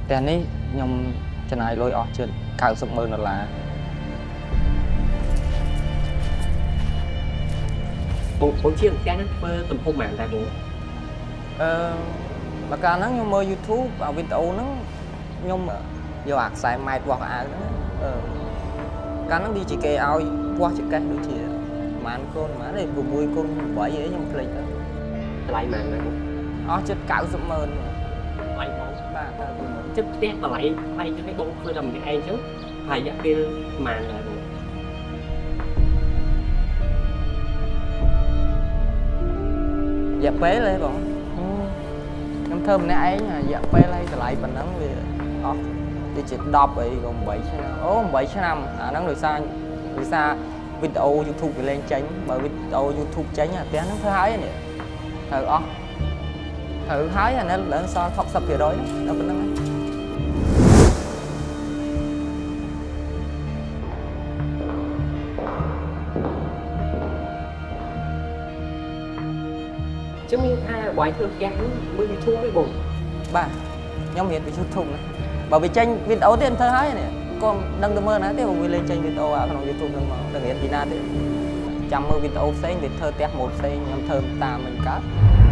ផ្ទះនេះខ្ញុំចំណាយលុយអស់ជិត90ម៉ឺនដុល្លារ បងបងជាងផ្ទះហ្នឹងធ្វើទំហំប៉ុន្មានដែរបង អឺបើកាលហ្នឹងខ្ញុំមើល YouTube អាវីដេអូហ្នឹងខ្ញុំយកអាខ្សែម៉ែត្រវាស់ខោអាវហ្នឹងអឺកាលហ្នឹងវាជាគេឲ្យវាស់ចង្កេះដូចជាប្រហែលកូនប្រហែលទេ6កូន8អីខ្ញុំភ្លេចទៅ តម្លៃប៉ុន្មានដែរបង អស់ជិត90ម៉ឺន ថ្លៃបង បាទ90ម៉ឺន ចិត្តផ្ទះតម្លៃថ្លៃចឹងឯងបងធ្វើតែម្នាក់ឯងចឹងហើយរយៈពេលប៉ុន្មានដែរបង រយៈពេលហ៎បងខ្ញុំធ្វើម្នាក់ឯងរយៈពេលហើយតម្លៃប៉ុណ្ណឹងវាអស់ដូចជា10អីក៏8ឆ្នាំអូ8ឆ្នាំអាហ្នឹងដោយសារដោយសារវីដេអូ YouTube វាលែងចេញបើវីដេអូ YouTube ចេញអាផ្ទះហ្នឹងធ្វើហើយនេះត្រូវអស់ត្រូវហើយអានេះឡើងសល់60%ដល់ប៉ុណ្្នឹងហើយ ចឹងមានថាបើឲ្យធ្វើផ្ទះហ្នឹងមើល YouTube ឯងបង បាទខ្ញុំរៀនពី YouTube ណាបើវាចេញវីដេអូទៀតធ្វើហើយនេះក៏មិនដឹងទៅមើលណាទេបើវាលេងចេញវីដេអូអាក្នុង YouTube ហ្នឹងមកដឹងរៀនពីណាទេចាំមើលវីដេអូផ្សេងវាធ្វើផ្ទះម៉ូតផ្សេងខ្ញុំធ្វើតាមមិនកើត។